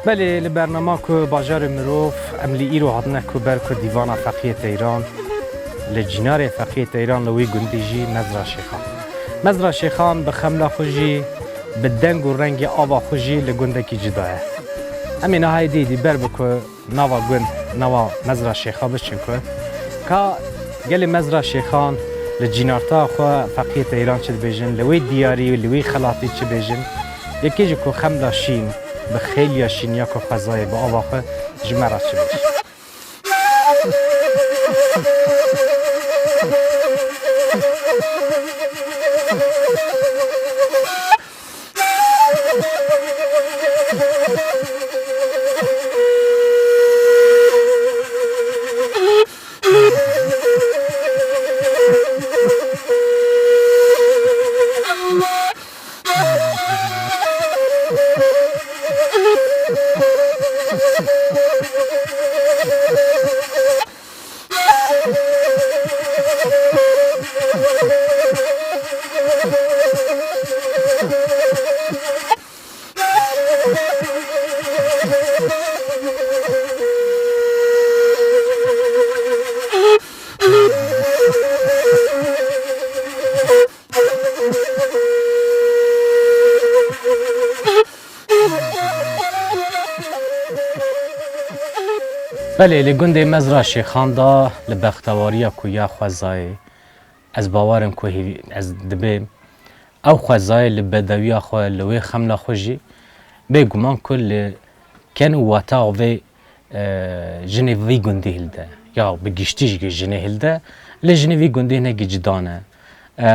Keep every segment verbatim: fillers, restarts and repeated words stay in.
Belê, li bernama ku bajarê mirov, em li îro hatine ku ber ku dîvana Feqiyê Teyran, li cînarê Feqiyê Teyran li wî gundî jî Mezra Şêxan. Mezra Şêxan bi xemla xwe jî, bi deng û rengê ava xwe jî li gundekî cida ye. Em ê niha êdî êdî ber bi ku nava gund, nava Mezra Şêxa biçin ku ka gelê Mezra Şêxan li cînarta xwe Feqiyê Teyran çi dibêjin, li wê diyarî, li wê xelatî çi bêjin, yekê ji ku xemla şîn, bi xêliya şîniya ku xwezayê bi ava xwe ji me re çi bêjin. Belê, li gundê Mezra Şêxan de li bextewariya ku ya xwezayê, ez bawer im ku hîv-, ez dibêm, ew xwezayê li bedewiya xwe, li wê xemla xwe jî, bêguman ku li ken û weta vê, e, jinê vî gundî hilde, ya bi giştî jî jinê hilde, lê jinê vî gundî hinekî cida ne. E,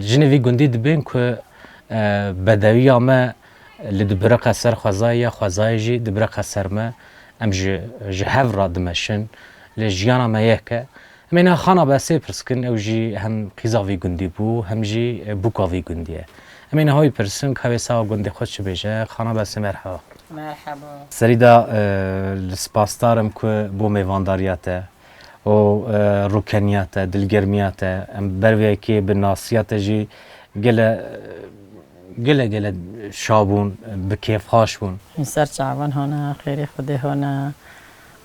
jinê vî gundî dibên ku, e, bedewiya me li dibiriqe ser xwezayê ya, xwezayê jî dibiriqe ser me, em ji, ji hev re dimeşin, lê jiyana me yek e. Em ê niha Xana Besê pirs kin, ew jî hem qîza vî gundî bû, hem jî, e, bûka vî gundî ye. Em ê niha wî pirsin, ka wê sawa gundê xwe çi bêje. Xana Besê, merheba. Merheba. Serî de, e, li spasdar im ku bo mêvandariya te û, e, rûkeniya te, dilgermiya te. Em ber vê yekê bi nasiya te jî gele, gele, gele şa bûn, bi kêfxweş bûn. Ser çavan hane, xêrê Xwedê hane.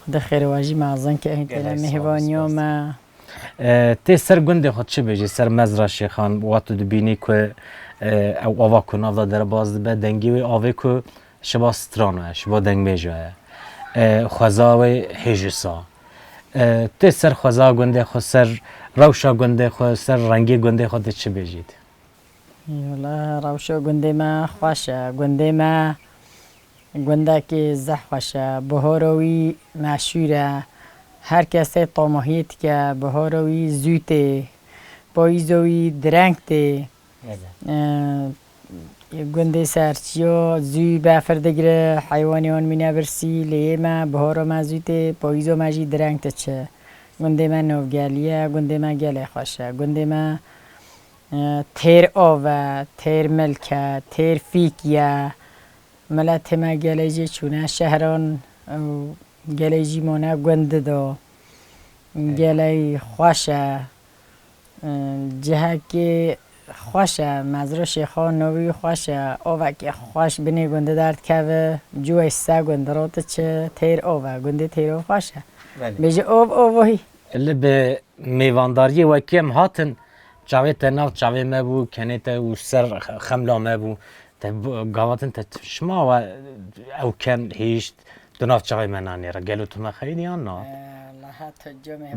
Xwedê xêrê we jî mezin ke, em têne, sağ ol, mêhvaniya spas. Me. E, tê ser gundê xwe çi bêjî, ser Mezra Şêxan, wa tu dibînî ku, e, ew ava ku nav de derbas dibe, dengê wê avê ku şiba strano ye, şiba dengbêja ye. E, xweza wê hêj û sa. E, tê ser xweza gundê xwe, ser rewşa gundê xwe, ser rengê gundê xwe tu çi bêjît? Wele rewşa gundê me xweş e. Gundê me gundekî zehf xweş e. Bihora wî meşhûr e. Her kes tê tamahiyê dike. Bihora wî zû tê. Payîza wî direng tê. Ee, gundê ser çiyo zû befir digire, heywanê wan mîne birsî, lê yê me bihora me zû tê, payîza me jî direng diçe. Gundê me navgelî ye, gundê me gelê xweş e. Gundê me, e, têr av e, têr milk e, têr fîk ye. Miletê me gelê jî çûne şehran û gelê jî mane gund de. Gelê xweş e. Cihekî xweş e. Mezra Şêxan navî xweş e. Ovekî xweş binê gundê derdikeve. Cû wê se gund re diçe. Têr ov e. Gundê têr ov xweş e. Belê. Bêje ov, ov ohî. Li bi mêvandariyê wekî em hatin, çavê te nav çavê me bû, kenê te û ser xemla me bû. Te b-, gavatin te t-, şima we ew ken hişt, tu nav çavê me nanê re. Gelo tu me xeyîdî yan na?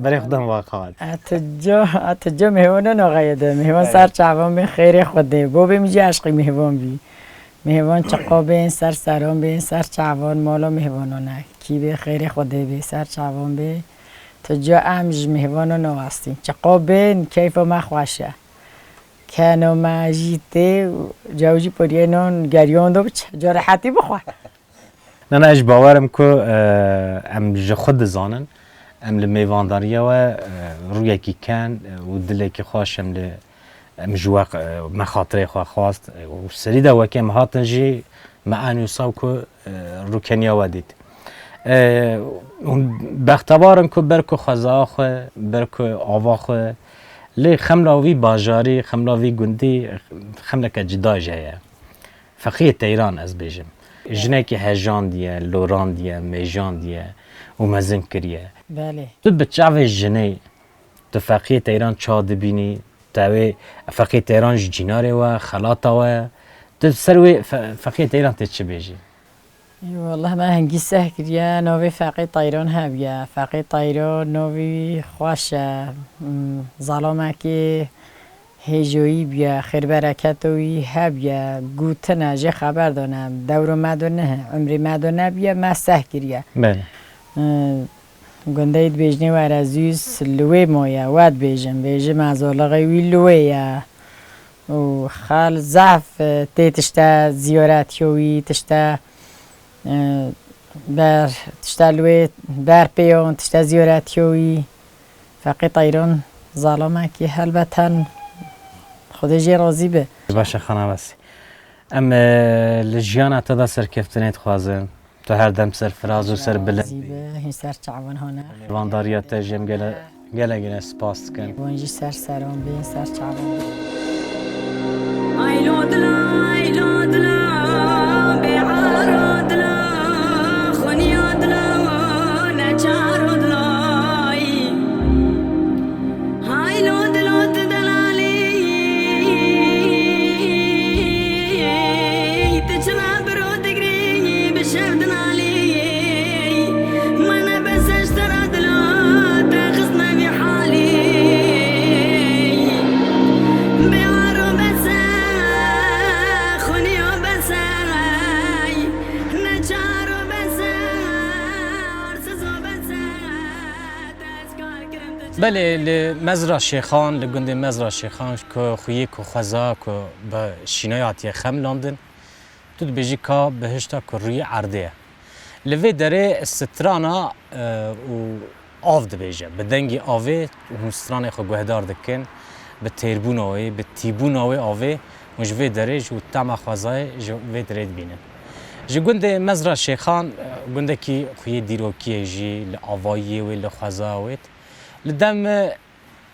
Berê xwe dem va qat. A tu ca, a tu ca mêhvanan axayê de. Mêhvan ser çavan bê, xêrê Xwedê. Bo bê min jî eşqî mêhvan bî. Mêhvan çiqa bên, ser seran bên, ser çavan, mala mêhvanan e. Kî bê, xêrê Xwedê bê, ser çavan bê. Tu ca em ji mêhvanan awastîn. Çiqa bên, keyfa me xweş e. Keno me jî tê, caw jî poriyê non geriyan do biçe. Ca rehetî bixwe. Na, na, ez bawer im ku, e, em ji xwe dizanin, em li mêvandariya we, e, rûyekî ken, e, û dilekî xweş em li, em ji we, e, me xatirê xwe xwest, e, û serî de wekî em hatin jî me enû saw ku, e, rûkeniya we dît. E, hûn bextewar in ku ber ku xwezaya xwe, ber ku ava xwe, lê xemla vî bajarî, xemla vî gundî, xemleke cida jî heye. Feqiyê Teyran ez bêjim. jinekî hejandiye, lorandiye, mêjandiye û mezin kiriye. Belê. Tu bi çavê jinê, tu Feqiyê Teyran ça dibînî? Te wê Feqiyê Teyran ji cînarê we, xelata we, tu ser wê Fe-, Feqiyê Teyran tê çi bêjî? Ê, wallah me hingî seh kiriye, navê Feqê Tayran hebûye. Feqê Tayran navê wî xweş e. Hmm, zalamekê hêjoyî bûye, xêrbereketa wî hebûye. Gotine, jê xeber dane. Dewro me do ne, umrê me do nebûye, me seh kiriye. Belê. Hmm, gundeyê dibêjinê were zûz li wê maye, we dibêjin, bêjim ez olixê wî li wê ye. û xal zehf, e, tê tişte ziyaretî wî, tişte, e, ber, tişte li wê ber pêyon, tişte ziyaretî wî. Feqî Teyran zalamekî helbeten Xwedê jê razî be. Baş e, Xanabesî. Em, e, li jiyana te de serkeftinê dixwazin. Tu her dem ser firaz û ser bilind bî. Hîn ser çavan hane. Mêvandariya te jî em gele-, gelek gelek spas dikin. Wan jî ser seran bin, ser çavan bin. Aylo dila, aylo dila, bêaro dila, xuniya dila, neçaro dila. Haylo dilo tu delalî, tu çima biro digrî bi şev dinalî? Mene bes ez ji te re dilo te xistme vî halî. Bêaro bes e, xuniyo bes e, neçaro bes e, arsizo bes e. Belê, li Mezra Şêxan, li gundê Mezra Şêxan ku xuyê ku xweza ku bi şînayê hatiye xemilandin, tu dibêjî ka bihişta ku rûyê erdê ye. Li vê derê strana, e, û av dibêje. Bi dengê avê hûn stranê xwe guhdar dikin, bi têrbûna wê, bi tîbûna wê avê hûn ji vê derê ji tema xwezayê ji vê derê dibînin. Ji gundê Mezra Şêxan, e, gundekî xuyê dîrokî ye jî, li avayiyê wê, li xwezaya wê. Li dem, e,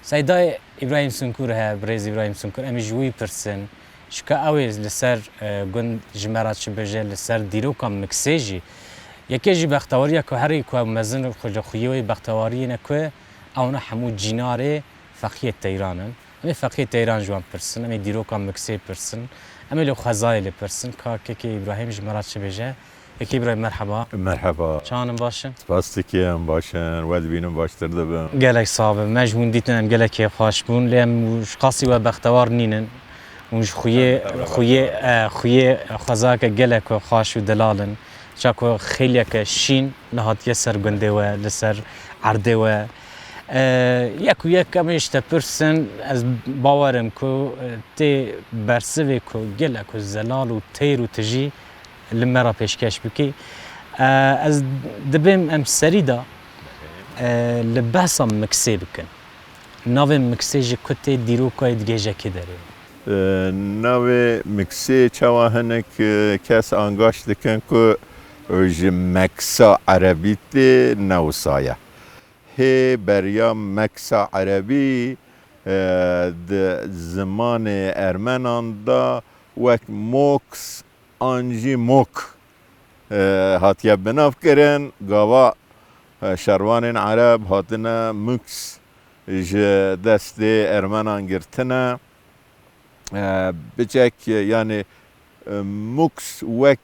Seydayê Îbrahîm Sunkur heye, birêz Îbrahîm Sunkur, em ê ji wî pirsin. Çika ew ê li ser, e, gund ji me re çi bêje, li ser dîroka Miksê jî. Yekê jî bextewariya ku herî ku ew mezin û xwe li xuyê wê bextewariyê ne ku ew ne hemû cînarê Feqiyê Teyran in. Em ê Feqiyê Teyran ji wan pirsin, em ê dîroka Miksê pirsin, em ê li xwezayê lê pirsin, ka kekê Îbrahîm ji me re çi bêje. Kekê Îbrahîm, merheba. Merheba. Çawan in, baş in? Spas dikim, baş in. We dibînim, baştir dibim. Gelek sax bim. Me ji hûn dîtin, em gelek kêfxweş bûn. Lê em ji qasî we bextewar nînin. Hûn ji xuyê, xuyê, e, xuyê xwezayeke gelek xweş û delal in. Çaku xêliyeke şîn nehatiye ser gundê we, li ser erdê we. E, yek û yek em ê ji te pirsin, ez bawer im ku, e, tê bersivê ku gelek ku zelal û têr û tijî li me re pêşkeş bikî. E, ez dibêm em serî de, e, li behsa Miksê bikin. Navê Miksê ji ku tê, dîroka wê digihêje kê derê? E, navê Miksê çawa hinek, e, kes angaş dikin ku ji Meksa Erebî tê, ne wisa ye. Hê beriya Meksa Erebî, e, di zimanê Ermenan de wek Moks an jî Mok, e, hatiye binavkirin. Gava, e, şervanên Ereb hatine Muks ji destê Ermenan girtine. E, biçek, yanî, e, Muks wek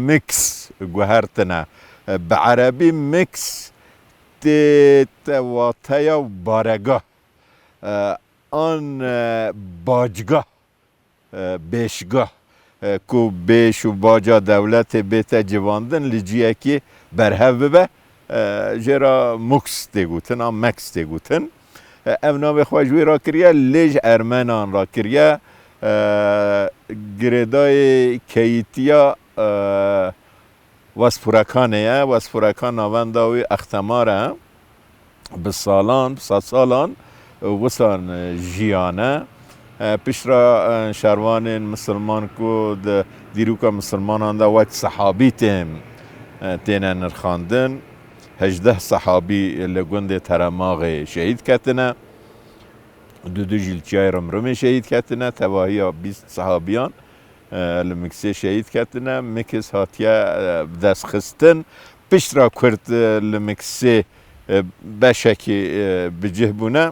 Miks guhertine. E, bi erebî Miks tê te wateya baregah, e, an, e, bacgah, e, bêşgah, e, ku bêş û baca dewletê bête civandin, li ciyekî berhev bibe, e, jê re Muks tê gotin, an Meks tê gotin. E, ev navê xwe ji wî re kiriye, lê ji Ermenan re kiriye. E, girêdayê keyîtiya, e, Wesfûrekanê ye. Wesfûrekan navenda wî Extemar e. Bi salan, bi sedsalan, e, wisan, e, jiyane. E, piştre, e, şervanên misilman ku di dîroka misilmanan de wek sehabî tên, e, têne nirxandin. Hejdeh sehabî li gundê Teremaxê şehîd ketine. Du du jî li Çiyayê Rimrimê şehîd ketine. Tevahiya bîst sehabiyan. E, li Miksê şehîd ketine, Miks hatiye, e, destxistin. Pişt re Kurd, e, li Miksê, e, beşekî, e, bi cih bûne.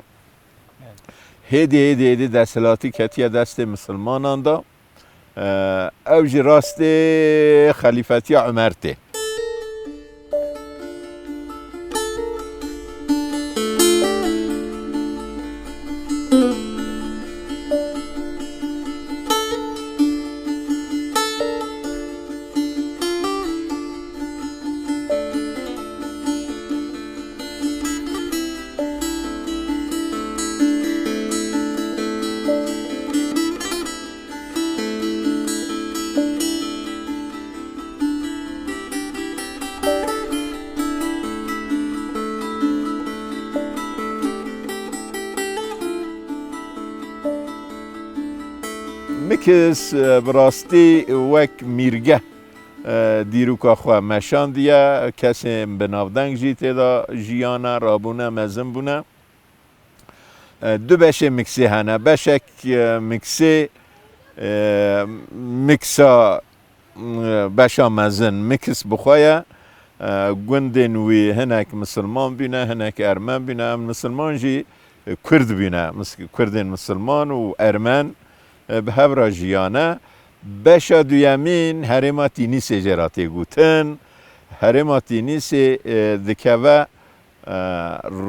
Hêdî, hêdî, hêdî desthilatî ketiye destê misilmanan de. E, ew jî rastê xelîfetiya Umer tê. Miks, e, bi rastî wek mîrgeh, e, dîroka xwe meşandiye. Kesên bi navdeng jî tê de jiyane, rabûne, mezin bûne. E, du beşê Miksê hene. Beşek, e, Miksê, e, Miksa, e, beşa mezin Miks bi xwe ye. E, gundên wî hinek misilman bîne, hinek ermen bîne. Em misilman jî, e, kurd bîne. Mis-, kurdên misilman û ermen, e, bi hev re jiyane. Beşa duyemîn herêma Tînîsê jê re tê gotin. Herêma Tînîsê, e, dikeve, e,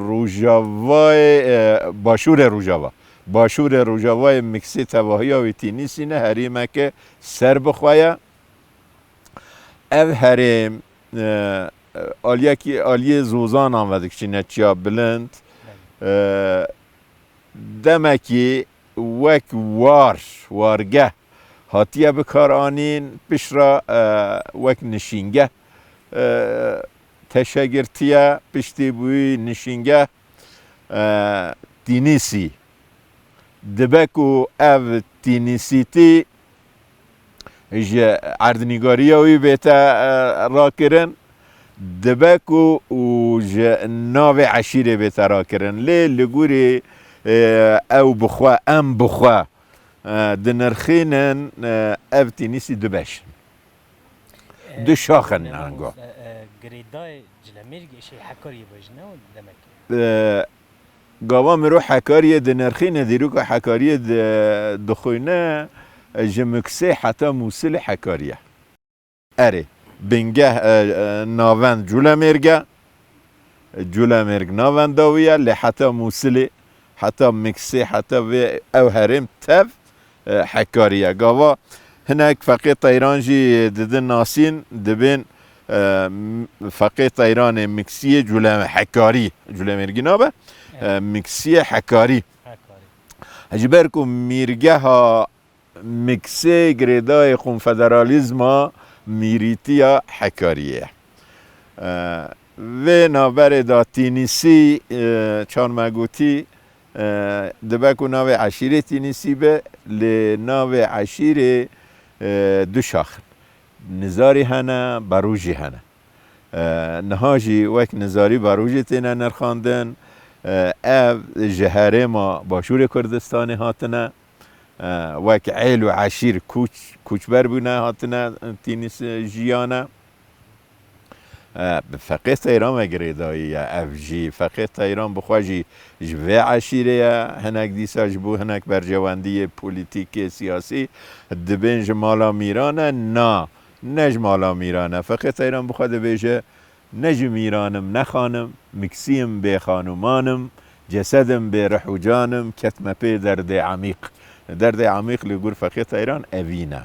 rojavayê, e, başûrê rojava. Başûrê rojavayê Miksê, tevahiya wî Tînîsî ne, herêmeke serbixwe ye. Ev herêm, e, aliyekî, aliyê zozanan vedikişîne, çiya bilind. E, demekî wek war, wargeh hatiye bikaranîn, piştre, e, wek nişîngeh, e, teşe girtiye, piştî bûyî nişîngeh, e, Tînîsî. Dibe ku ev Tînîsîtî ji erdnîgariya wî bête, e, rakirin, dibe ku û ji navê eşîrê bête rakirin. Lê li gorî, e, ew bi xwe, em bi xwe, e, dinirxînin, e, ev Tînîsî du beş in. E, Du şax in ne ango. Mamoste, e, girêdayê Cilemêrgê, şey, Hekariyê bajin, ne o demek? E, Gava miro Hekariyê dinirxîne, dîroka Hekariyê di-, dixwîne, ji Miksê heta Mûsilê Hekariye. Erê, bingeh, e, e, navend Culemêrg e. Culemêrg navenda wî ye, lê heta Mûsilê, heta Miksê, heta vê ew herêm tev, e, Hekarî ye. Gava hinek Feqê Teyran jî didin nasîn, dibên, e, m-, Feqê Teyranê Miksiyê Culem-, Hekarî, Culemêrgî nabe, e, Evet. Miksiyê Hekarî. Hekarî. Ji ber ku mîrgeha Miksê girêdayê konfederalîzma mîrîtiya Hekariyê ye. E, vê navberê de Tînîsî, e, çar me gotî, e, dibe ku navê eşîrê Tînîsî be, lê navê eşîrê, e, du şax in. Nizarî hene, Berû jî hene. E, niha jî wek nizarî Berû jî têne nirxandin. E, ev ji herêma Başûrê Kurdistanê hatine. E, wek êl û eşîr kûç, kûçber bûne, hatine Tînîs jiyane. E, bi Feqê Teyran ve girêdayî ye. Ev jî Feqê Teyran bi xwe jî ji vê eşîrê ye. Hinek dîsa ji bo hinek berjewendiyê polîtîkê, siyasî dibên ji mala mîran e. Na, ne ji mala mîran e. Feqê Teyran bi xwe dibêje, ne ji mîran im, ne xan im, miksî im, bê xan û man im, cesedim bê rih û can im, ketme pê derdê emîq. Derdê emîq li gor Feqê Teyran evîn e.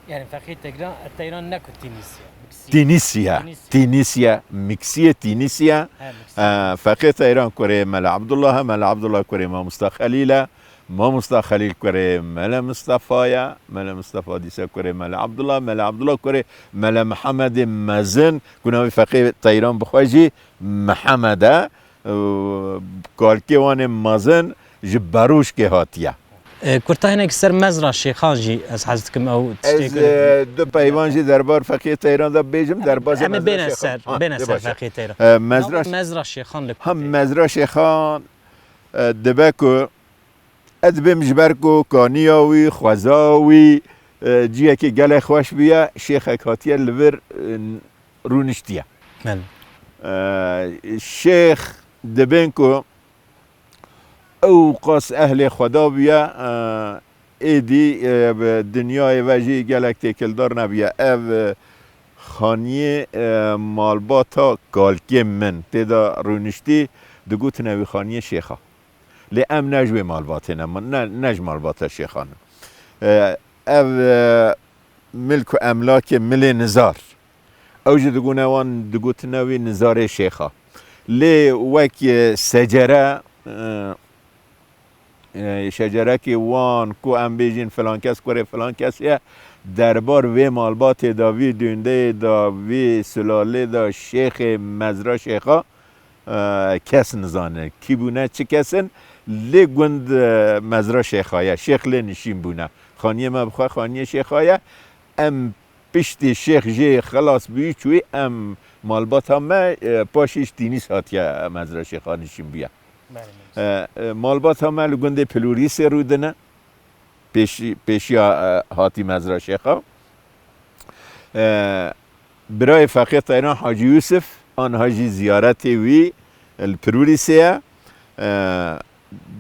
Yani Feqê Teyran, Teyran ne ku Tînîsya, miksî. Tînîsya, Tînîsya. Tînîsya, miksiyê Tînîsya. He, miksî. E, Feqê Teyran kurê Mele Abdullah e, Mele Abdullah kurê Mamosta Xelîl e. Mamosta Xelîl kurê Mele Mistefa ye. Mele Mistefa dîsa kurê Mele Abdullah. Mele Abdullah kurê Mele Mihemedê Mezin. Ku navê Feqê Teyran bi xwe jî Mihemed e. Û kalkê wan ê mezin ji Berûşkê hatiye. E, kurta hinek ser Mezra Şêxan jî ez hez dikim ew tiştê Ez, ku e, du peyvan jî derbar Feqê Teyran de bêjim, derbazê Em ê Mezra bêne Şêxan. ser, Ha, bêne de ser baş e. Feqê Teyran. E, Mezra Navê Ş-, Mezra Şêxan li ha, Kurtê. Mezra Şêxan, e, dibe ku Ez dibêm ji ber ku kaniya wî, xweza wî, e, ciyekê gelek xweş bûye, şêxek hatiye li vir, e, rûniştiye. Belê. E, şêx dibên ku ew qas ehlê Xweda bûye, e, êdî, e, bi dinyayê ve jî gelek têkildar nebûye. Ev, e, xaniyê, e, malbata kalkê min tê de rûniştî, digotin ew ê xaniyê şêxa. Lê em ne ji wê malbatê ne, ne, ne ji malbata şêxan in. E, ev, e, milk û emlakê milê nizar. Ew jî digune wan, digotine wî nizarê şêxa. Lê wek, e, secere, e, e, şecerekê wan ku em bêjin filan kes kurê filan kes ye, derbar vê malbatê de, vî dûndeyê de, vî sulalê de şêxê mezra şêxa, e, kes nizane. Kî bûne, çi kes in? Lê gund, e, mezra şêxa ye. Şêx lê nişîn bûne. Xaniyê me bi xwe xaniyê şêxa ye. Em piştî şêx jê xilas bûyî çûyî, em malbata me, e, paşê ji Tînîs hatiye mezra şêxa nişîn bûye. Belê, belê. E, e, malbata me li gundê Pilûrîsê rûdine. Pêşî-, pêşiya, e, hatî mezra şêxa. E, birayê Feqê Teyran Hacî Yûsif, anha jî ziyaretê wî li Pirûrîsê ye. E,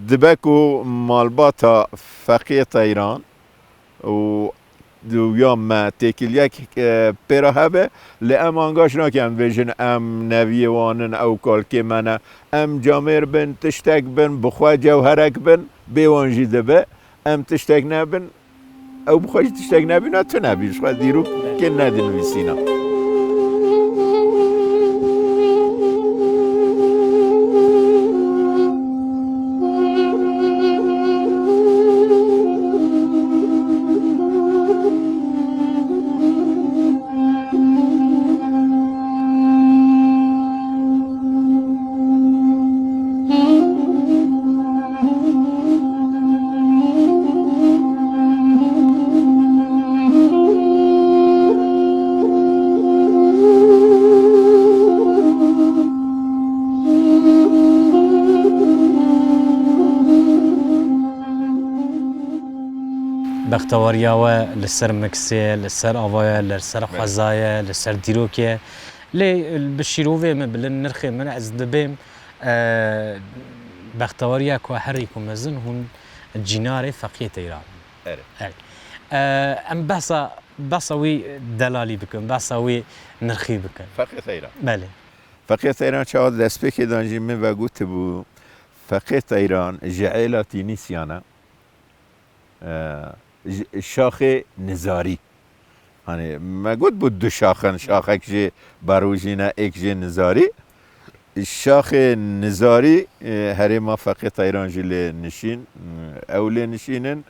dibe ku malbata Feqê Teyran û, û ya me têkiliyek, e, pê re hebe, lê em angaş nakin, em bêjin, em neviyê wan in, ew kalkê me ne. Em camêr bin, tiştek bin, bi xwe cewherek bin, bê wan jî dibe. Em tiştek nebin, ew bi xwe jî tiştek nebîna, tu nebî, ji xwe dîrokê nedinivîsîna. Bextewariya we li ser miksê, li ser avaya, li ser xwezaya, li ser dîrokê. Lê bi şîrovê min, bi nirxê min ez dibêm, e, bextewariya ku herî ku mezin hûn cînarê Feqiyê Teyran. Erê. Erê. E, em behsa, behsa wî delalî bikin, behsa wî nirxî bikin. Feqiyê Teyran. Belê. Feqiyê Teyran çawa destpêkê dan jî min vegotibû, Feqiyê Teyran ji êla Tînîsyan e. E, j-, şaxê nizarî. Hani me got bû du şax in, şaxek jê berojî ne, êk jê nizarî. Şaxê nizarî, e, herêma Feqê Teyran jî lê nişîn, e, ew lê nişînin,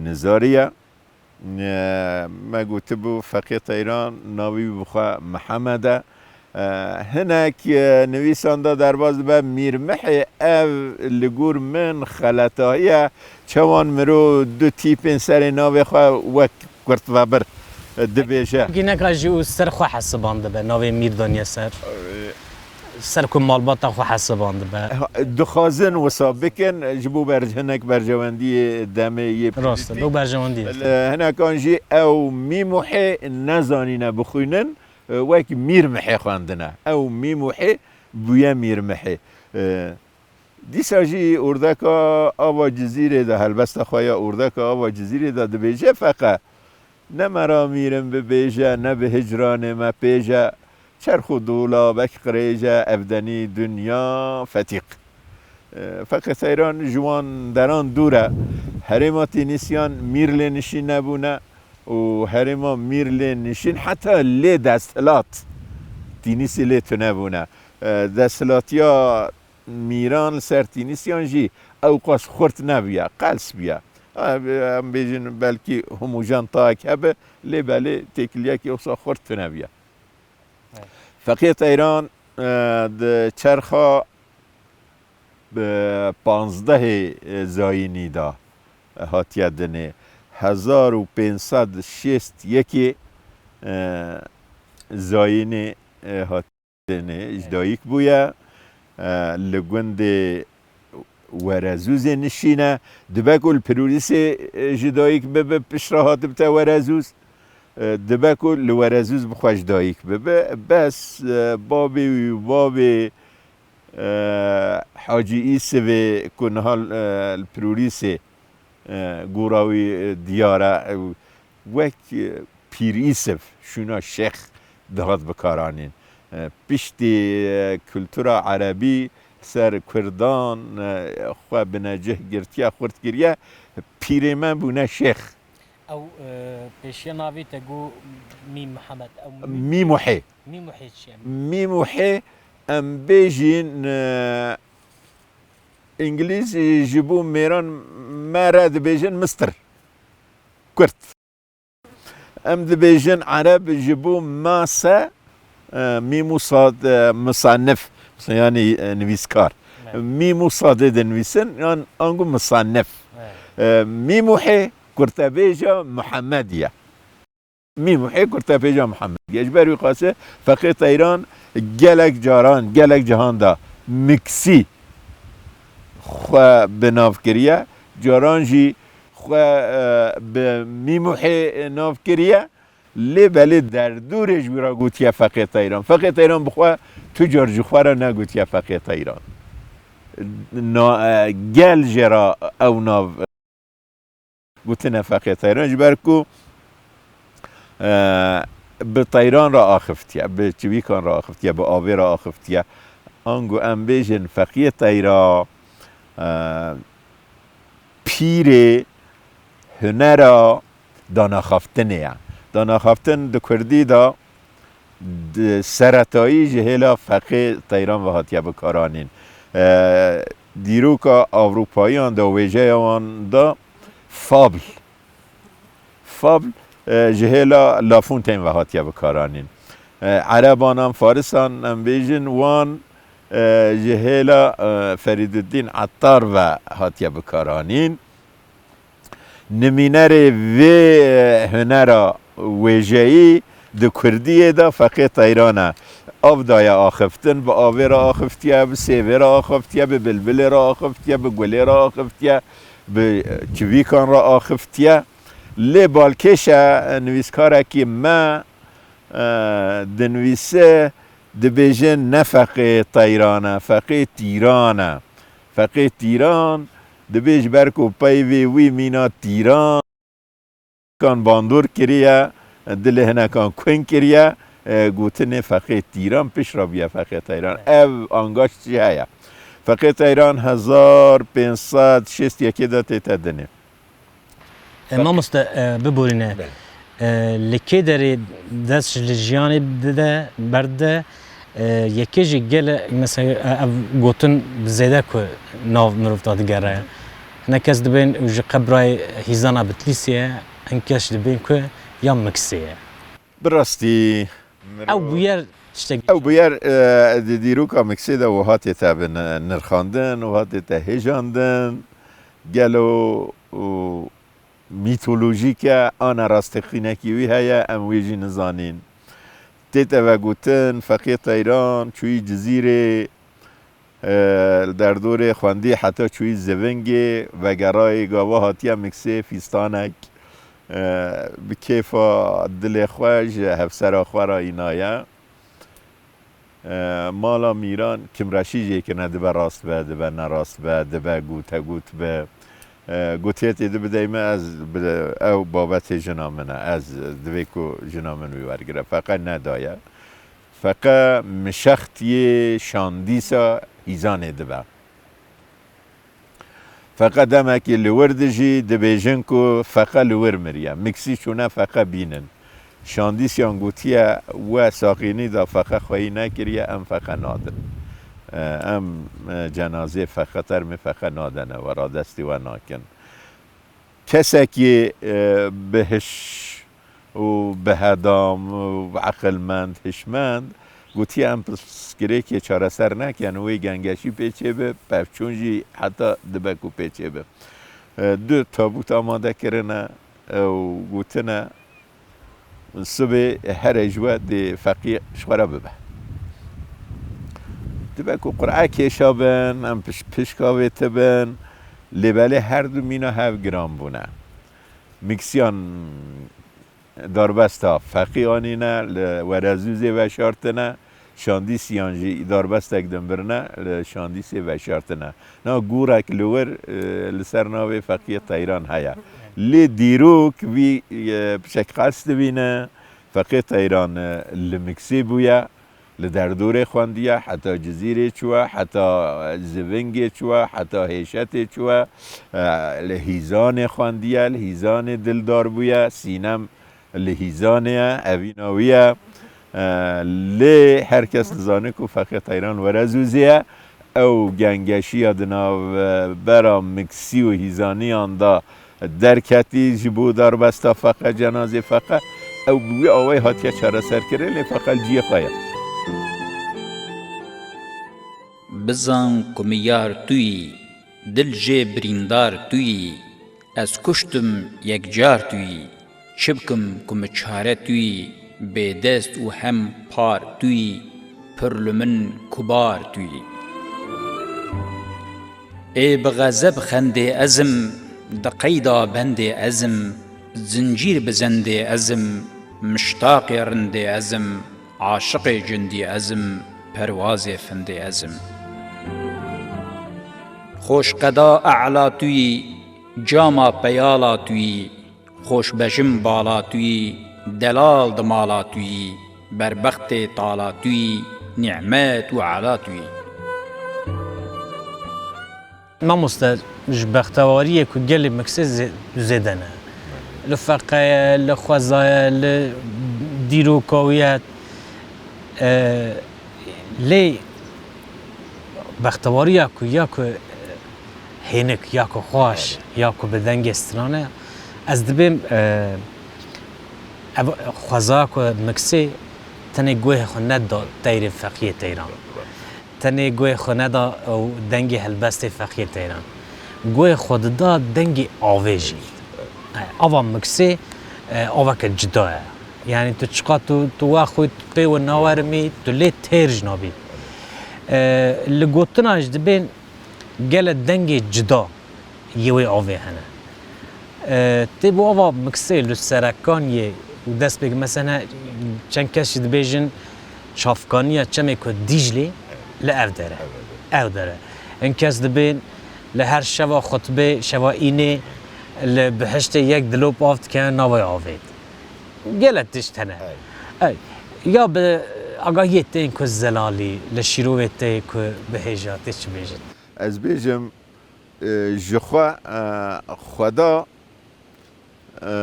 nizarî ye. E, me gotibû Feqê Teyran navî wî bi xwe Mihemed e. E, hinek, e, nivîsan de derbas dibe Mîrmihê, ev li gor min xeletahî ye. Çawan miro du tîpên serê navê xwe wek kurt ve bir, e, dibêje? Gîneka jî û ser xwe hesibandibe, navê Mîr daniye ser. Ser ku malbata xwe hesibandibe. Dixwazin wisa bikin, ji bo ber-, hinek berjewendiyê demê yê Rast e, pêwîstî. Bo berjewendiyê. Li hinekan jî ew mîm û hê nezanîne bixwînin, wek Mîr Mihê xwendine. Ew mîm û hê bûye Mîr Mihê. E, dîsa jî ûrdeka Ava Cizîrê de, helbesta xwe ya ûrdeka Ava Cizîrê de dibêje, feqe ne me ra mîrim bibêje, ne bi hicranê me pêje, çerx û dolabek qirêje, evdenî dinya fetîq. E, Feqê Seyran ji wan deran dûr e. Herêma Tînîsyan mîr lê nişîn nebûne û herêma mîr lê nişîn heta lê desthilat Tînîsî lê tune bûne. E, desthilatiya mîran li ser Tînîsyan jî ew qas xurt nebûye, qels bûye. E, em bêjin belkî hûmûjan tayek hebe, lê belê têkiliyekî wisa xurt tune bûye. Evet. Feqiyê Teyran, e, di çerxa, e, panzdehê, e, zayînî de, e, hatiye dinê. Hezar û pênc sed şêst yekê, e, zayînê, e, hatiye dinê. Evet. Ji dayik bûye, e, li gundê Werezûzê nişîne, dibe ku li Pirûrîsê, e, ji dayik bibe, piştre hatibite Werezûz. E, dibe ku li Werezûz bi xwe ji dayik bibe. Bes, e, babê wî û babê, e, Hacî Îsivê ku niha, e, li Pirûrîsê, e, gora wî, e, diyar e, e, wek, e, Pîr Îsiv, şûna şêx dihat bikaranîn. E, piştî, e, kultura erebî ser kurdan, e, xwe binecih girtiye, xurt kiriye, pîrê me bûne şêx. Ew, e, pêşiya navê te got Mîm Mihemed. Ew Mîm Mîmuhê. Mîmuhê çi ye? Mîmuhê, em bêjin, e, îngilîz ji bo mêran me re dibêjin mister. Kurt. Em dibêjin ereb ji bo mase, e, mîm û sad, e, musannif, yanî, e, nivîskar. Evet. Mîm û sadê dinivîsin, yan ango musannif. Evet. E, Mîmuhê kurtebêja Muhemmed ye. Mîmuhê kurtebêja Muhemmed ye. Ji ber wî qasê Feqê Teyran gelek caran, gelek cihan de miksî xwe bi nav kiriye. Caran jî xwe, e, bi Mîmuhê nav kiriye. Lê belê derdorê ji wî re gotiye Feqê Teyran. Feqê Teyran bi xwe tu car ji xwe re negotiye Feqê Teyran. Na, e, gel jê re ew nav gotine Feqê Teyran, ji ber ku, e, bi teyran re axiftiye, bi çivîkan re axiftiye, bi avê re axiftiye. Ango em bêjin Feqiyê Teyra, e, pîrê hunera danaxaftinê ye. Danaxaftin di kurdî de di seretayî ji hêla Feqê Teyran ve hatiye bikaranîn. E, dîroka Ewropayiyan de, wêjeya wan de fabl. Fabl, e, ji hêla La Fontaine ve hatiye bikaranîn. E, Ereban an Farisan em bêjin wan, e, ji hêla, e, Ferîduddîn Ettar ve hatiye bikaranîn. Nimînerê vê, e, hunera wêjeyî di kurdiyê de Feqê Teyran e. Av daye axiftin, bi avê re axiftiye, bi sêvê re axiftiye, bi bilbilê re axiftiye, bi gulê re axiftiye, bi, e, çivîkan re axiftiye. Lê balkêş e, e, nivîskarekî me, e, dinivîse, dibêje ne Feqê Teyran e, Feqê Tîran e. Feqê Tîran dibê ji ber ku peyvê wî mîna Tîran kan bandor kiriye, dilê hinekan kuen kiriye, e, gotinê Feqê Tîran pişt re bûye Feqê Teyran. Ev angaşt jî heye. Feqê Teyran hezar pênc sed şêst yekê de tête dinê. E, mamoste, e, biborîne. Belê. E, li kê derê dest ji li jiyanê dide, berdide, e, yekê jî gele, mesela, e, ev gotin zêde ku nav mirov da digere. Hinek kes dibên û ji qebrayê Hîzana Bitlîsê ye, hin kes dibên ku ya Miksê ye. Bi rastî, ew bûyer tiştek. Ew bûyer, e, di dîroka Miksê de wiha tête bi ni-, nirxandin, wiha tête hêjandin. Gelo û mîtolojîk e, ana rasteqînekî wî heye, em wê jî nizanîn. Tête vegotin, Feqê Teyran çûyî Cizîrê, e, li derdorê xwendî heta çûyî Zivingê, vegerayê gava hatiye Miksê, fîstanek, e, bi kêfa dilê xwe ji hevsera xwe re înaye. E, mala mîran kimreşî jê kirine, dibe rast be, dibe ne rast be, dibe gotegot be. E, gotiye tê di bideyme ez bi, ew babetê jina min e, ez divê ku jina min wî wergire. Feqe nedaye. Feqe mişextiyê şandîsa Hîzanê dibe. Feqe demekî li wir dijî, dibêjin ku Feqe li wir miriye. Miksî çûne Feqe bînin. Şandîsyan gotiye, we saxînî da Feqe xweyî nekiriye, em Feqe nadin. E, em, e, cenazê Feqe, termê Feqe nadene we, radestî we nakin. Kesekî, e, bi hiş û bi hedam û bi eqilmend, hişmend, gotiye, em pirsgirêkê çareser nekin, wê gengeşî pê çêbe, pevçûn jî heta dibe ku pê çêbe. E, du tabût amade kirine, e, û gotine, sibê here ji we dê Feqî ji xwe re bibe. Dibe ku qur'a kêşa bin, em piş-, pişka vê tibin, lê belê her du mîna hev giran bûne. Miksiyan darbesta feqî anîne, li Werezûzê veşartine, şandîsiyan jî darbestek din birine, li şandîsê veşartine. Na gûrek li wir, e, li ser navê Feqiyê Teyran heye. Lê dîrok vî, e, pişek qels dibîne, Feqiyê Teyran, e, li Miksê bûye. Li derdorê xwendiye, heta Cizîrê çûye, heta Zivingê çûye, heta Hêşetê çûye, e, li Hîzanê xwendiye, li Hîzanê dildar bûye, Sînem li Hîzanê ye, evîna wî ye. E, lê her kes dizane ku Feqê Teyran Werezûzê ye. Ew gengeşiya di navbera Miksî û Hîzaniyan de derketî ji bo darbesta Feqe, cenazê Feqe, ew bi wî awayî hatiye çareserkirin, lê Feqe li cihê xwe ye. Bizan ku mi yar tu yî, dil jê birîndar tu yî, ez kuştim yekcar tu yî, çi bikim ku mi çare tu yî, bêdest û hem par tu yî, pir li min kubar tu yî. Ê bi xezeb xendê ez im, di qeyda bendê ez im, zincîr bi zendê ez im, miştaqê rindê ez im, aşiqê cindî ez im, perwazê findê ez im. Xoşqeda e'la tu yî, cama peyala tu yî, Xoşbejim bala tu yî, delal di mala tu yî, berbextê tala tu yî, nîmet û ela tu yî. Mamoste, ji bextewariyê ku gelê Miksê zê-, zêde ne. Li feqe ye, li xweza ye, li dîroka wî ye. E, lê bextewariya ku ya ku hênik, ya ku xweş, ya ku bi dengê strane, ez dibêm, e, ev xweza ku Miksê tenê guhê xwe neda teyrê Feqiyê Teyran. Tenê guhê xwe neda ew dengê helbestê Feqiyê Teyran. Guhê xwe dida dengê avê jî. E, ava Miksê, e, aveke cida ye. Yanî tu çiqa tu, tu wexwî pê we nawerimî, tu lê têr jî nabî. E, li gotina jî dibên gele dengê cida yê wê avê hene. E, tê bo ava Miksê li serekan yê û dest pê, mesela çend kes jî dibêjin çavkaniya çemê ku Dîclê li ev dere. Ev dere. Hin kes dibên li her şeva xutbê, şeva înê li bihiştê yek dilop av dike navê avê. Gelek tişt hene. Ey. Ya bi agahiyê tên ku zelalî, li şîrovê tê ku bihêja, tê çi bêjin? Ez bêjim, e, ji xwe, e, Xweda, e,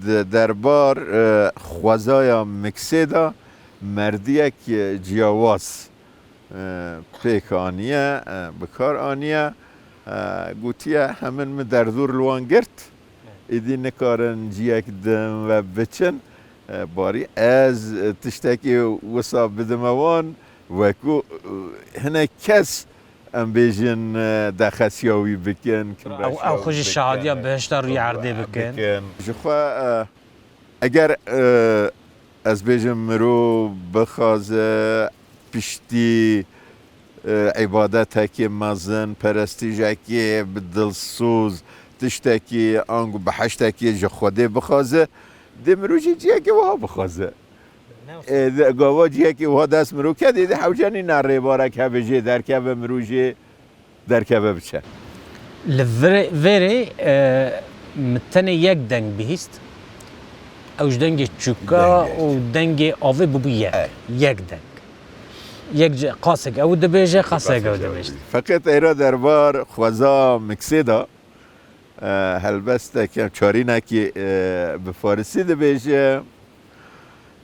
di derbar, e, xwezaya Miksê de merdiyek, e, ciyawaz, e, pêk aniye, e, bi kar aniye. E, gotiye, hemin min derdor li wan girt, êdî nikarin ciyek din ve biçin. E, barî ez, e, tiştekî wisa bidime wan, weku, e, hinek kes, em bêjin, e, dexesiya wî bikin, kimreşiya wî bikin, ew xwe jî şahadiya bihişta rûyê erdê bikin. Ji xwe, e, eger, e, ez bêjim mirov bixwaze piştî, e, îbadetekê mezin, perestîjekê bi dilsoz, tiştekî ango bihiştekê ji Xwedê bixwaze, dê mirov jî ciyekê wiha bixwaze. E, gava ciyekê wiha dest mirov kete, dê hewce nîne rêbarek hebe jê derkeve, mirov jê derkeve biçe. Li vêrê, e, min tenê yek deng bihîst. Ew ji dengê çûka û dengê avê bûbû yek. Yek deng. Yek qasek ew dibêje, qasek ew dibêje. Feqê Teyra derbar xweza Miksê de, e, helbestek, çarînekî, e, bi farisî dibêje.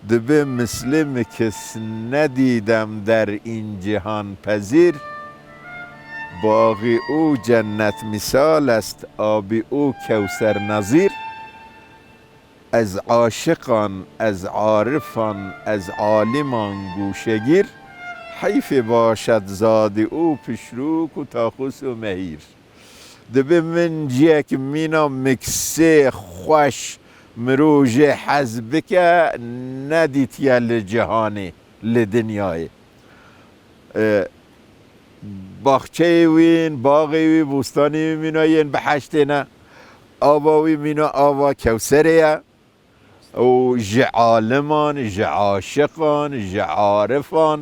Dibe mislê mi kes nedîdem der in cihan pezîr, baxî û cennet misal est, abî û kewser nezîr. Ez aşiqan, ez arifan, ez aliman gûşegîr, heyfê başet zadî û pişrûk û taxûs û mehîr. Dibe min ciyek mîna miksê xweş, mirov jê hez bike, nedîtiye li cihanê, li dinyayê. E, Baxçeyê wî, baxê wî, bostanê wî mîna yên biheştê ne. Ava wî mîna ava Kewserê ye. Û ji aliman, ji aşiqan, ji arifan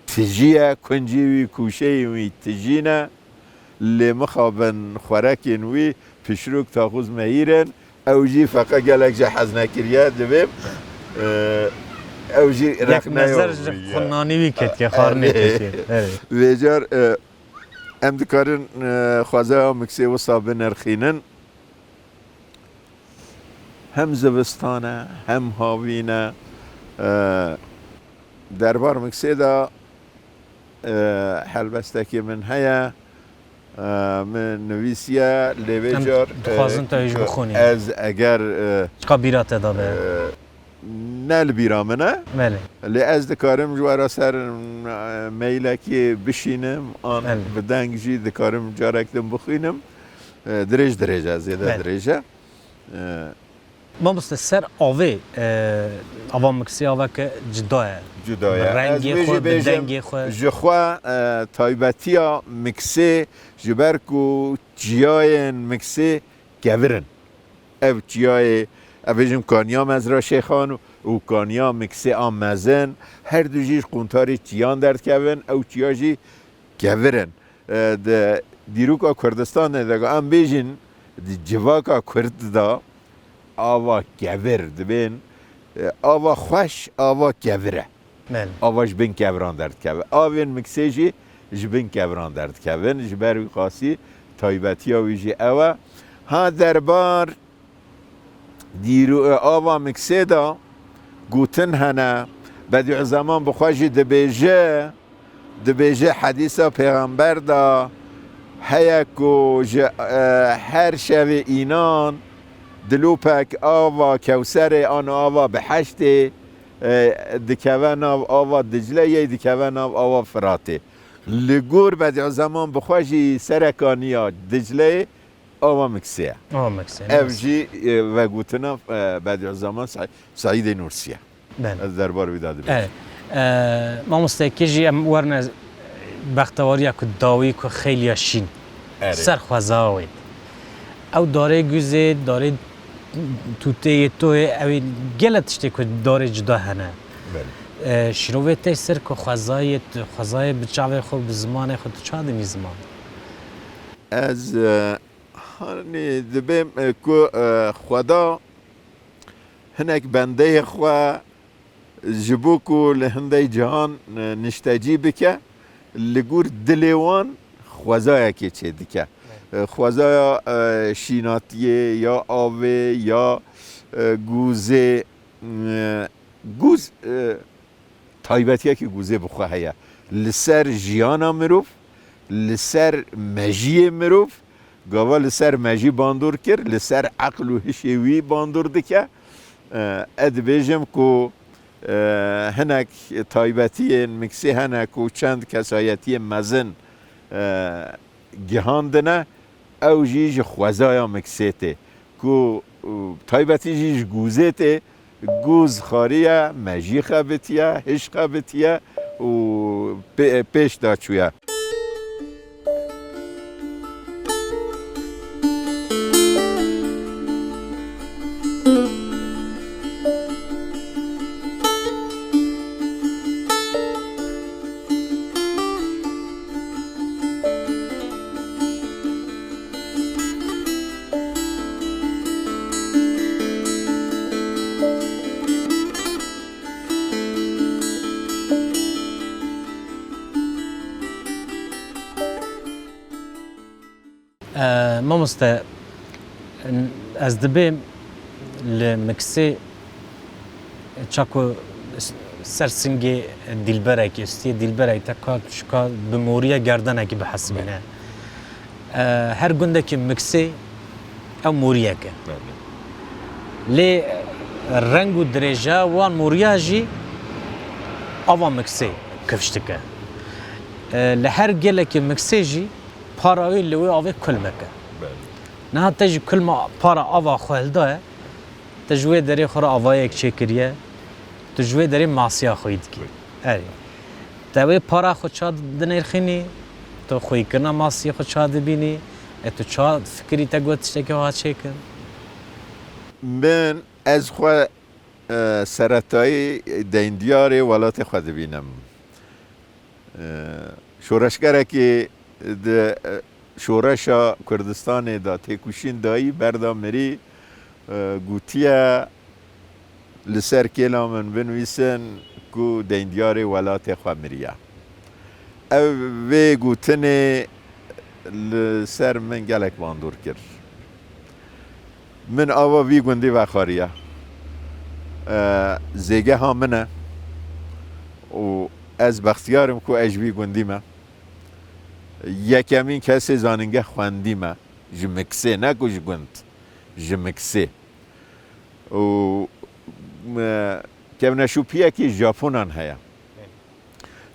tijî ye, kuncî wî, kûşeyên wî tijî ne. Lê mixabin xwerekên wî pişrok taxûz mehîr in. Ew jî feqe gelek jî hez nekiriye, divê, e, ew jî Yek rexneya mezer wî ji ye. Xwe nanî wî ketiye, xwarinê ketiye. Evet. Vêcar, e, em dikarin, e, xwezaya miksê wisa binirxînin. Hem zivistan e, hem havîn e. E, derbar miksê de, e, helbestekî min heye. E, min nivîsiye, lê vê Em car, e, dixwazin te jî bixwînî. Ez eger, e, Çiqa bîra te de be? E, ne li bîra min e. Belê. Lê ez dikarim ji we re ser, e, mailekê bişînim, an Belê. Bi deng jî dikarim carek din bixwînim. E, dirêj dirêj e, zêde Belê. Dirêj e. E, Mamoste, ser avê, e, ava miksê aveke cuda ye. Cuda ye. Bi rengê xwe, bi dengê xwe. Ji xwe, e, taybetiya miksê, ji ber ku çiyayên miksê kevir in. Ev çiyayê, ev bêjim Kaniya Mezra Şêxan û Kaniya Miksê a mezin, her du jî ji quntarê çiyan derdikevin, ew çiya jî kevir in. E, di dîroka Kurdistanê de, em bêjin, di civaka Kurd de ava kevir dibên, e, ava xweş, ava kevir e. Belê. Ava ji bin keviran derdikeve. Avên miksê jî ji bin keviran derdikevin. Ji ber wî qasî taybetiya wî jî ew e. Ha derbar dîro-, ava miksê de gotin hene. Bediüzzeman bi xwe jî dibêje, dibêje hedîsa pêxember de heye ku ji, e, her şevê înan dilopek ava Kewserê an ava biheştê, e, dikeve nav ava Dicleyê, dikeve nav ava Firatê. Li gor Bediüzzeman bi xwe jî serekaniya Dicleyê ava miksê ye. Ava miksê, Ev ne? Jî, e, vegotina, e, Bediüzzeman Sa-, Seîdê Nûrsî ye. Belê. Ez derbar wî de dibêjim. Evet. E, mamoste, kê jî em werine bextewariya ku dawî ku xeyliya şîn. Erê. Ser xwezaya wê. Ew darê guzê, darê tûtê yê toyê, ew ê gelek tiştê ku darê cuda hene. Belê. E, şîrovê te ser ku xwezayê, xwezayê bi çavê xwe, bi zimanê xwe, tu çawa dibînî ziman? Ez, e, hanî dibêm, e, ku, e, xweda hinek bendeyê xwe ji bo ku li hindê cihan, e, niştecî bike, li gor dilê wan xwezayekê çêdike. Evet. E, xwezaya, e, şînatiyê, ya avê, ya, e, gûzê, e, gûz, e, taybetiyekî gûzê bi xwe heye. Li ser jiyana mirov, li ser mejiyê mirov, gava li ser mejî bandor kir, li ser eql û hişê wî bandor dike. E, ez dibêjim ku, e, hinek taybetiyên miksê hene ku çend kesayetiyên mezin, e, gihandine, ew jî ji xwezaya miksê tê, ku, û, taybetî jî ji gûzê tê, gûz xarî ye, mejî xebitiye, hiş xebitiye û pê-, pêş de çûye. E, mamoste, ez dibêm li miksê çaku s-, ser singê dîlberekî, stiyê dîlberek te ka çika bi moriyê gerdenekî bihesibîne. E, her gundekî miksê ew moriyek e. Belê. Lê reng û dirêja wan moriya jî ava miksê kifş dike. E, li her gelekî miksê jî para wê li wê avê kulmek e. Belê. Niha te ji kulma para ava xwe hildaye, te ji wê derê xwe re avayek çêkiriye, tu ji wê derê masiya xwe yî dikî. Belê. Erê. Te wê para xwe ça dinêrxînî, Tu xwîkirina masiyê xwe ça dibînî? E, tu ça fikirî te got tiştekî wiha çêkin? Min, ez xwe, e, seretayî deyndiyarê welatê xwe dibînim. E, şoreşgerekî di, e, şoreşa Kurdistanê de têkoşîn dayî, berda mirî, e, gotiye, li ser kêla min binivîsin ku deyndiyarê welatê xwe miriye. Ev, vê gotinê li ser min gelek bandor kir. Min ava vî gundî vexwariye. E, zêgeha min e û ez bextiyar im ku ez ji vî gundî me. Yekemîn kesê zanîngeh xwendî me. Ji Miksê, ne ku ji gund. Ji Miksê. Û, e, kevneşopiyekî Japonan heye.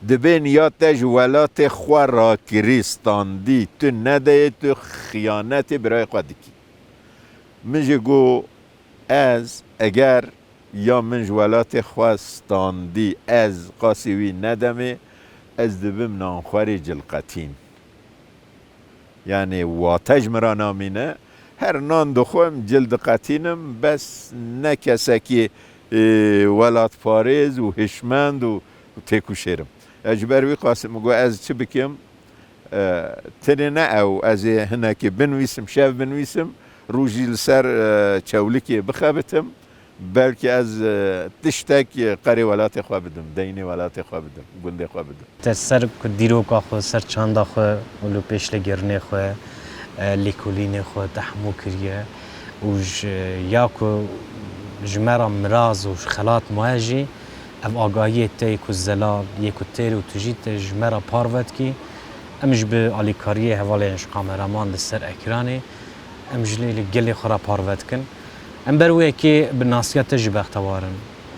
Dibê niya te ji welatê xwe rakirî, standî, tu nedeyê, tu xiyanetê birayê xwe dikî. Min jî got, ez, eger ya min ji welatê xwe standî, ez qasî wî nedemê, ez dibim nanxwerê cilqetîn. Yanî wate ji min re namîne. Her nan dixwim, cil diqetînim, bes ne kesekî, e, welatparêz û hişmend û têkoşêr im. Ez ji ber wî qasî min got, ez çi bikim? E, tenê ne ew, ez ê hinekî binivîsim, şev binivîsim, rojî li ser, e, çewlikê bixebitim. Belkî ez, e, tiştek, e, qerê welatê xwe bidim, deynê welatê xwe bidim, gundê xwe bidim. Te ser ku dîroka xwe, ser çanda xwe û li pêşlegêrinê xwe, e, lêkolînê xwe te hemû kiriye û ji, ya ku ji me re miraz û xelat maye jî, ev agahiyê te yê ku zelal, yê ku têr û tu jî te ji me re parve dikî, em ji bi alîkariyê hevalên ji kameraman li ser ekranê, em ji lê li gelê xwe re parve dikin. Em ber wê yekê bi nasiya te jî bextewar in.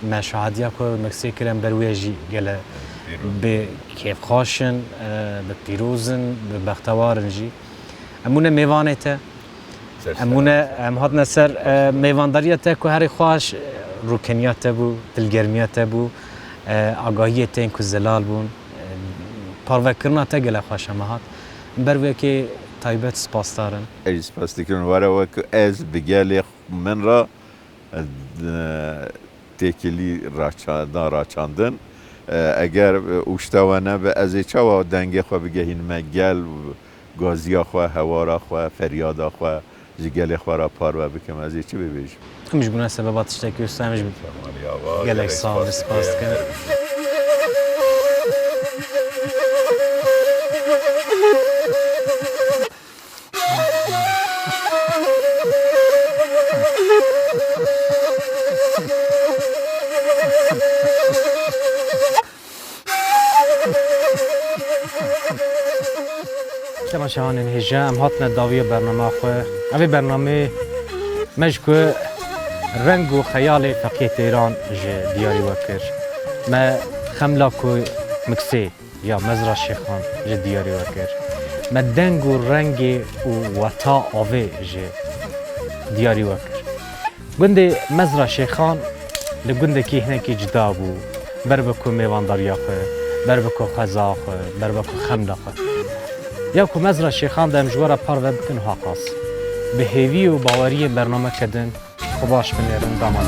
Me şahediya ku Miksê kir, em ber wê jî gele bi kêfxweş in, e, bi pîroz in, bi bextewar in jî. Em bûne mêvanê te. Em bûne, em hatine ser, e, mêvandariya te ku herî xweş, e, rûkeniya te bû, dilgermiya te bû, e, agahiyê te yên ku zelal bûn, e, parvekirina te gelek xweş e me hat. Em ber wê yekê taybet spasdar in. Ez jî spas dikim, were wek ez bi gelê min re, e, têkilî raça-, da raçandin. E, eger, e, ûşta we nebe, ez ê çawa dengê xwe bigehînime gel, gaziya xwe, hewara xwe, feryada xwe ji gelê xwe re parve bikim? Ez ê çi bibêjim? Em ji bûne sebeba tiştekî wisa em ji gelek sax spas dikin. Temaşevanên hêja, em hatine dawiya bernama xwe. Evê bernamê me ji ku reng û xeyalê Feqiyê Teyran ji diyarî we kir. Me xemla ku Miksê ya Mezra Şêxan ji diyarî we kir. Me deng û rengê û weta avê ji diyarî we kir. Gundê Mezra Şêxan li gundekî hinekî cida bû, ber bi ku mêvandariya xwe, ber bi ku xweza xwe, ber bi ku xemla xwe. Ya ku Mezra Şêxan de em ji we re parve bikin ha qas. Bi hêvî û baweriyê bernameke din, xwe baş binêrin, daman.